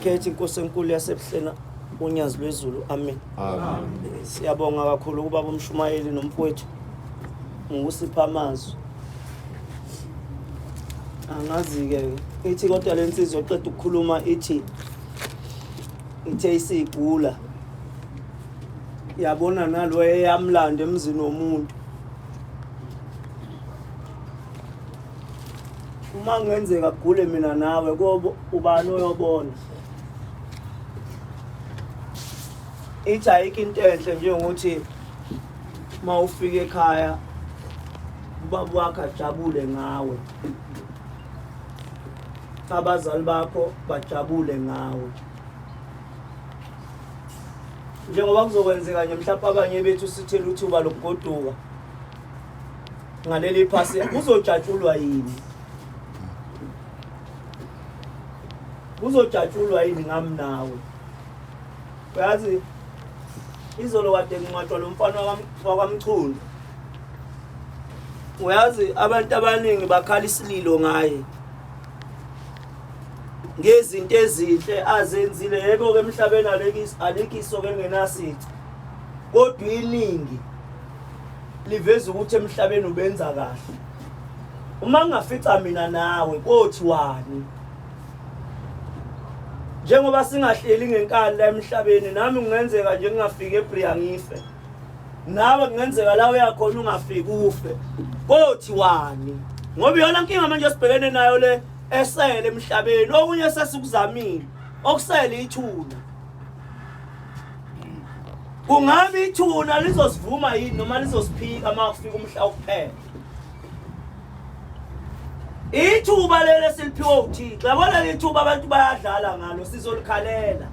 Bekhethi inkosi enkulu yasebuhleni unyazi lwezulu amen. Amen. Siyabonga kakhulu kubaba umshumayeli nomfowethu ngokusipha amazwi. Angazi-ke ithi kodwa le nsizwa oqeda ukukhuluma ithi ithe isigula yabona nalo eyamlanda emzini womuntu uma kungenzeka kugule mina nawe kobo ubani oyobona ithi ayikho into enhle njengokuthi uma ufika ekhaya ubaba wakho ajabule ngawe abazali bakho bajabule ngawe njengoba kuzokwenzeka nje mhlawumbe abanye bethu sithele uthuba lokugoduka ngaleli phasi kuzojatshulwa yini kuzojatshulwa yini ngami nawe uyazi izolo kade nginqwatshwa lo mfana wakwamchunu uyazi abantu abaningi bakhala isililo ngaye ngezinto ezinhle azenzile yebo ke emhlabeni alikho isoke elingenasici kodwa iningi liveza ukuthi emhlabeni ubenza kahle uma ngingafica mina nawe kothiwani njengoba singahleli ngenkani la emhlabeni nami kungenzeka nje ngingafiki eBria ngife nawe kungenzeka la uyakhona ungafiki ufe kothiwani ngoba iyona nkinga manje esibhekene nayo le esele emhlabeni okunye sesikuzamile okusele ithuna kungabe ithuna lizosivuma yini noma lizosiphika uma kufika umhla wokuphela ithuba leli esiliphiwe uThixo yabona leli thuba abantu bayadlala ngalo sizolikhalela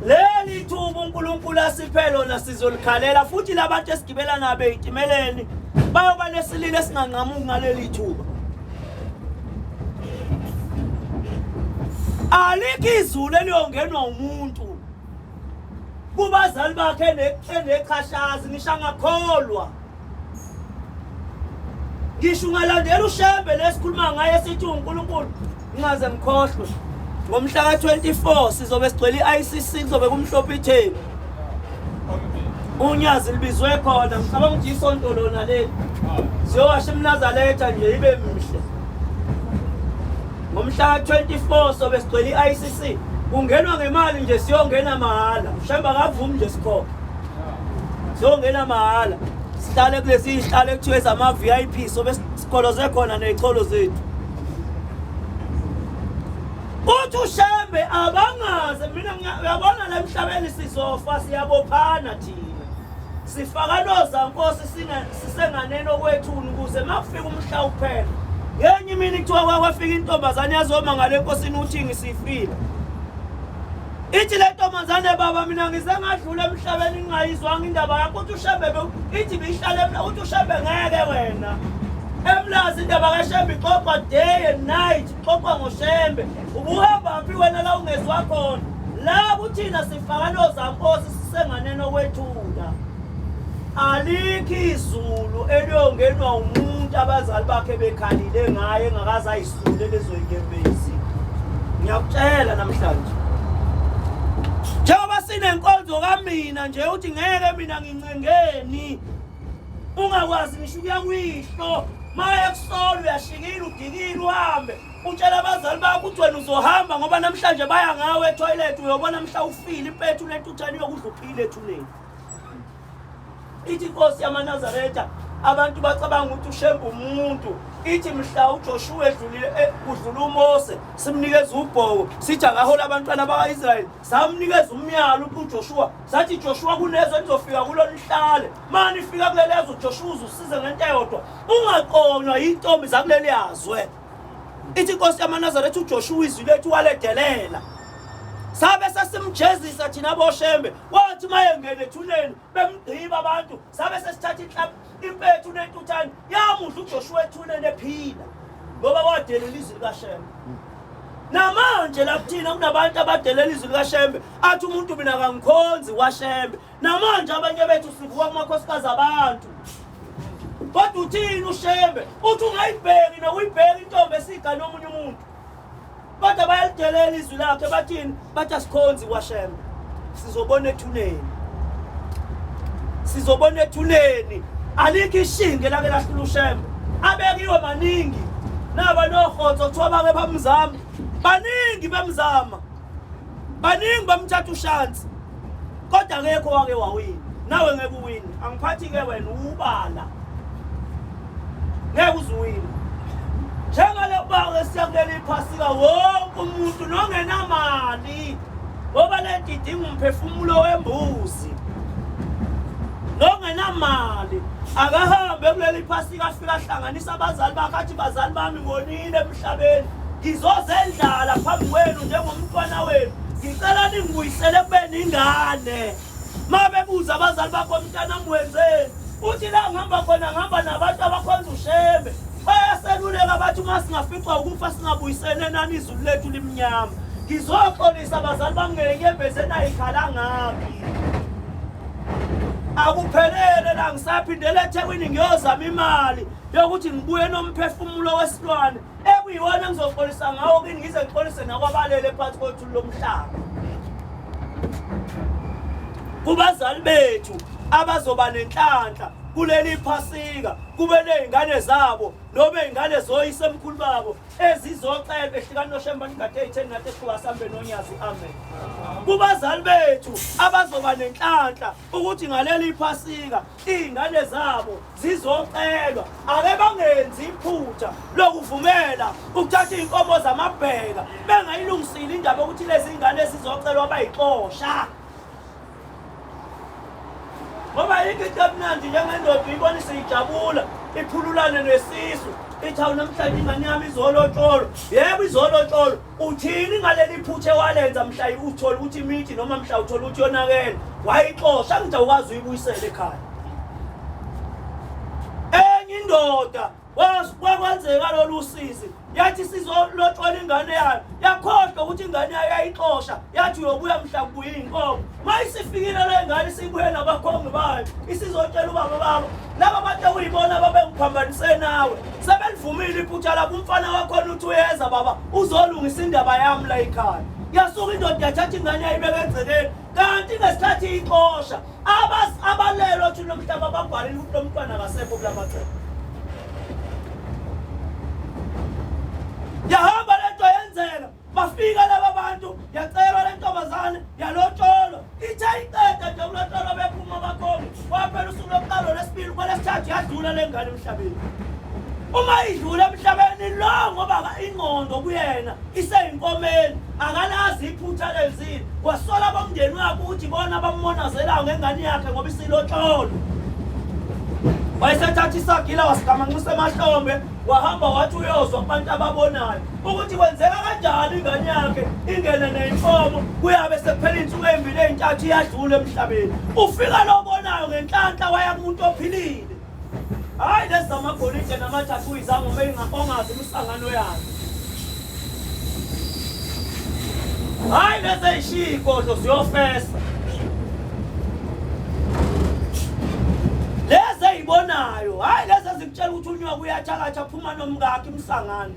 leli thuba uNkulunkulu asiphe lona sizolikhalela futhi labantu esigibela nabo ey'timeleni bayoba nesililo esinganqamuki ngaleli thuba alikho izulu eliyongenwa umuntu kubazali bakhe enechashazi ngisho angakholwa ngisho ungalandela ushembe lesikhuluma ngaye sithi uNkulunkulu ngingaze ngikhohlwe ngomhla ka-24 sizobe sigcwele i-ICC kuzobe kumhlophe itheku unyazi libizwe khona ngicabanga ukuthi isonto lona leli siyowasha imnazaletha nje ibe mhle ngomhla ka-24 sobe sigcwele i-ICC kungenwa ngemali nje siyongena mahhala ushembe akavumi nje sikhokhe siyongena mahhala sihlale kulezi zihlalo ekuthiwa ezama-VIP sobe sigoloze khona ney'cholo zethu uthi ushembe abangaze mina uyabona la emhlabeni sizofa siyabophana thina sifaka nozankosi sisenganeni okwethuni ukuze uma kufika umhla uphela ngenye imini kuthiwa kwafika intombazane yazoma ngale nkosini uthi ngisifile ithi le ntombazane baba mina ngize ngadlula emhlabeni ngingayizwanga indaba yakho uthi ushembe ithi bihlale uthi ushembe ngeke wena emlazi indaba kashembe ixoxwa day and night ixoxwa ngoshembe ubuhamba phi wena la ungezwa khona la kuthina sifaka nozankosi sisenganeni okwethula alikho izulu eliyongenwa umuntu abazali bakhe bekhalile ngaye engakaze ayisule lezo yinyembezi ngiyakutshela namhlanje njengoba sinenkonzo kamina nje uthi ngeke mina ngincengeni ungakwazi ngisho ukuya kwihlo maye kusola uyashikile udikile uhambe utshela abazali bakho ukuthi wena uzohamba ngoba namhlanje baya ngawe etoilet uyobona mhla ufile impethu nentuthane iyokudla uphile ethuneni ithi inkosi yamaNazaretha abantu bacabanga ukuthi ushembe umuntu ithi mhla uJoshua edlulile eh, kudlula uMose simnikeza ubhoko sithi akahola abantwana bakwa-Israyeli samnikeza umyalo uJoshua sathi Joshua kunezwe nizofika kulo nihlale mani ifika kuleli zwe uJoshua uzusize ngento eyodwa ungaqonywa yintombi zakuleli yazwe ithi inkosi yamaNazaretha uJoshua izwi lethu waledelela sabe sesimjezisa thina boshembe wathi uma engene ethuneni bemgqiba abantu sabe sesithatha inhlaba impethu nentuthane yamudla uJoshua ethuneni ephila ngoba wadelela izwi likaShembe namanje la kuthina kunabantu abadelela izwi likaShembe athi umuntu mina kangikhonzi kwaShembe namanje abanye bethu sivuka kumakhosikazi abantu kodwa uthini uShembe uthi ungayibheki nokuyibheka intombi esigane omunye umuntu kodwa Bayalidelela izwi lakhe bathini? Bathi asikhonzi kwaShembe. Sizobona ethuneni. Sizobona ethuneni. Alikho ishinge lake lahlula uShembe. Abekiwe maningi. Naba nohotso kuthiwa bake bamzama. Baningi bemzama. Baningi bamthatha ushansi. Kodwa akekho wake wawina. Nawe ngeke uwine. Angiphathi ke wena ubala. Ngeke uzuwine. Njengale bake siya kuleli phasika wonke umuntu nongenamali ngoba le nto idinga umphefumulo wembuzi. Nongenamali akahambe kuleli phasika afike ahlanganise abazali bakhe athi bazali bami ngonile emhlabeni ngizozendlala phambi kwenu njengomntwana wenu ngicela ningibuyisele kubeni ingane ma bebuza abazali bakho mntanami wenzeni uthi la ngihamba khona ngihamba nabantu abakhonza ushembe bayaseluleka bathi uma singaficwa ukufa singabuyisene nani izulu lethu limnyama ngizoxolisa abazali bami ngenyembezi enayikhala ngami akuphelele la ngisaphindela ethekwini ngiyozama imali yokuthi ngibuye nomphefumulo wesilwane ekuyiwona engizoxolisa ngawo kini ngize ngixolise nakwabalele phansi kothuli lomhlaba kubazali bethu abazoba nenhlanhla kuleli phasika kube nezingane zabo noma izingane zoyisemkhulu babo ezizocelwa ehlukani noshemba nigade ey'theni nathi esihluka sambe nonyazi amen kubazali bethu abazoba nenhlanhla ukuthi ngaleli phasika iy'ngane zabo zizocelwa ake bangenzi iphutha lokuvumela ukuthatha iy'nkomo zamabheka bengayilungisile indaba yokuthi lezi ngane ezizocelwa bayixosha ngoba ayikho into emnandi njengendoda uyibona isiyijabula iphululane nesisu ithi awu namhlanje ingane yami izolotsholo yebo izolotsholo uthini ngaleli phutha ewalenza mhla uthola ukuthi imithi noma mhla uthola ukuthi yonakele wayixosha ngithi awukwazi uyibuyisele ekhaya enye indoda kwakwenzeka lolu sizi yathi sizolotshola ingane yayo yakhohlwa ukuthi ingane yayo yayixosha yathi uyobuya mhla kubuya iy'nkomo ma isifikile le ngane isibuye nabakhongi bayo isizotshela ubaba babo laba bantu okuyibona babengiphambanise nawe sebelivumile iphutha labo umfana wakhona uthi uyeza baba uzolungisa indaba yami la ekhaya yasuka indoda yathatha ingane yayibeka egcekeni kanti ngesikhathi iyixosha abalelwa ukuthi lomhlaba babhalile ukuthi lo mntwana akasekho kula macebo yahamba lento yenzeka bafika laba bantu yacelwa le ntombazane yalotsholwa ithe iqeda nje kulotsholwa bephuma abakhongi kwaphela usuku lokuqala lwesibili kwalesithathu yadlula le ngane emhlabeni uma idlula emhlabeni lo ngoba ingqondo kuyena iseyinkomeni akalazi iphutha lenzile wasola abomndeni wakhe ukuthi bona abamonazelayo ngengane yakhe ngoba isilotsholo wayesethatha isagila wasigamanxisa emahlombe wahamba wathi uyozwa kubantu ababonayo ukuthi kwenzeka kanjani ingane yakhe ingene neyinkomo kuyabe sekuphela iy'nsuku ey'mbili ey'ntathu iyadlula emhlabeni ufika lo obonayo ngenhlanhla waya kumuntu ophilile hhayi lezi zamagolide namathathu izangoma ongazi imisangano yayo hhayi lezi ey'shiya iy'godlo ziyofesa lezi ey'bonayo hhayi lezi ezikutshela ukuthi unyoka uyathakatha phuma nomkakhe imsangano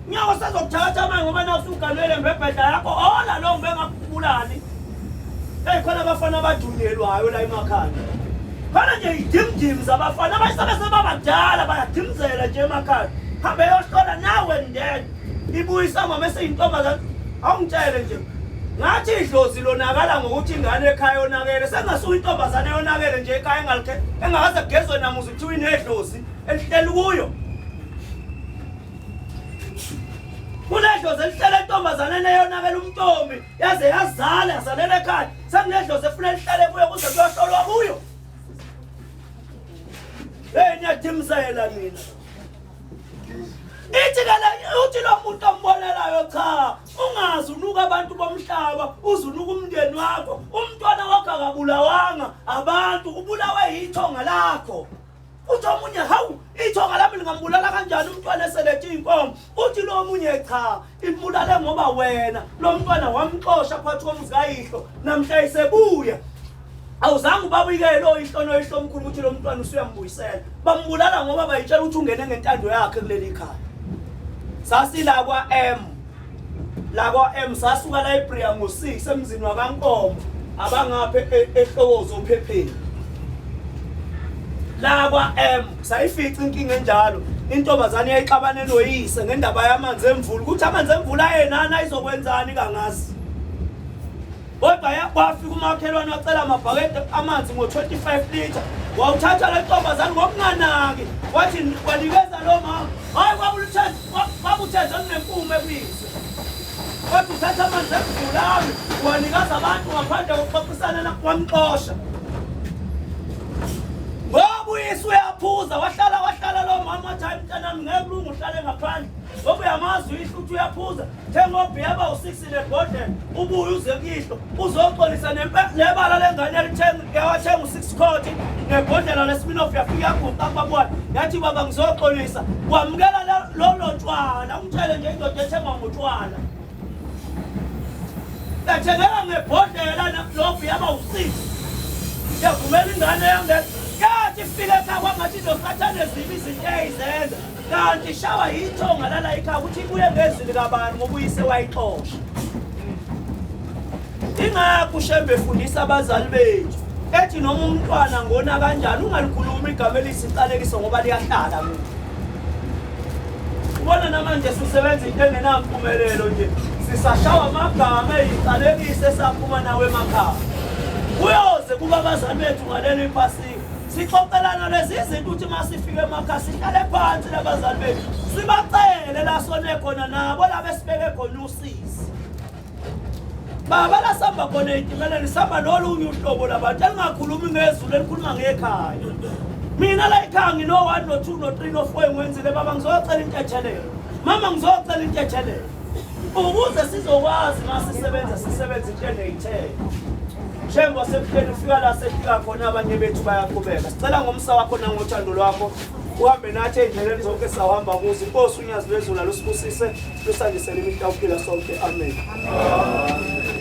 Nyawo sezokuthatha manje ngoba naku usuganwele ngibhebhedla yakho ola lo ngibengakubulali. Hey khona abafana abadunyelwayo la emakhaya. Khona nje idimdim zabafana abasabe sebabadala bayadimzela nje emakhaya. Hambe yohlola nawe ndeni. Ibuyisa mama eseyintombazane. Awungitshele nje. Ngathi idlozi lonakala ngokuthi ingane ekhaya yonakele. Sengasuka intombazane yonakele nje ekhaya engalikhe engakaze kugezwe namuzi kuthiwa inedlozi elihleli kuyo. Kunedlozi elihlele entombazaneni eyonakela umntombi yaze yazala yazalela ekhaya sekunedlozi efuna lihlale kuyo kuze kuyohlolwa kuyo. Hey niyadimzela nina. Ithi ke le uthi lo muntu ombonelayo cha ungazi unuka abantu bomhlaba uzunuka umndeni wakho umntwana wakho akabulawanga abantu ubulawe yithonga lakho. Uthi omunye hawu ithonga lami lingambulala kanjani umntwana eselethe iy'nkomo uthi lo omunye cha imbulale ngoba wena lo mntwana wamxosha phakathi komuzi kayihlo namhla isebuya awuzange ubabikele oyihlo noyihlo omkhulu ukuthi lo mntwana usuyambuyisela bambulala ngoba bayitshela ukuthi ungene ngentando yakhe kuleli khaya sasila kwa-M La kwa-M sasuka la eBria ngo-6 emzini wakaNkomo abangapha eHlokozi ophepheni. La kwa-M sayifica inkinga enjalo. Intombazane yayixabane noyise ngendaba yamanzi emvula ukuthi amanzi emvula ayenani ayizokwenzani kangazi. Kodwa kwafika umakhelwane wacela amabhakede amanzi ngo-25 litre wawuthatha le ntombazane ngokunganaki wathi wanikeza lo mama hayi kwakutheze kunenkume kuyise kodwa uthatha amanzi emvulami wanikeza abantu ngaphandle kokuxoxisana wamxosha ngoba uyise uyaphuza wahlala wahlala lo mama wathi hayi mntanami ngeke kulunge uhlale ngaphandle ngoba uyamazi uyihlo ukuthi uyaphuza Thenga obhiya bawu-six nebhodlela ubuye uze kuyihlo uzoxolisa nebala lengane yawathenga u-six court nebhodlela leSmirnoff yafika yaguqa kubabona yathi baba ngizoxolisa wamukela lolo tshwala ungitshele nje indoda ethengwa ngotshwala yathengeka ngebhodlela lobhiya bawu-six yavumela ingane yangena yathi ifike ekhaya kwangathi nosathane zibi izinto eyayizenza Kanti ishawa yithonga lala ekhaya ukuthi ibuye ngezwi likabani ngoba uyise wayixosha. Ingakho uShembe efundisa abazali bethu ethi noma umntwana ngona kanjani ungalikhulumi igama eliyisiqalekiso ngoba liyahlala kuwe. Ubona namanje sisebenza into engenampumelelo nje sisashawa amagama eyiqalekiso esaphuma nawo emakhaya. Kuyoze kuba abazali bethu ngaleli phasika Sixoxelana lezi zinto ukuthi uma sifika emakhaya sihlale phansi nabazali bethu sibacele la sone khona nabo laba esibeke khona usizi. Baba la sihamba khona ey'timeleni sihamba nolunye uhlobo labantu elingakhulumi ngezulu elikhuluma ngekhaya. Mina la ekhaya ngino-one no-two no-three no-four engiwenzile baba ngizocela intethelelo. Mama ngizocela intethelelo. Ukuze sizokwazi uma sisebenza sisebenze into eney'thelo. Shembe wasebuhleni ufika la sefika khona abanye bethu bayaqhubeka. Sicela ngomsa wakho nangothando lwakho uhambe nathi ey'ndleleni zonke sawuhamba kuzo. Inkosi unyazi lwezulu alusibusise lusandisele imihla ukuphila sonke. Amen. Amen.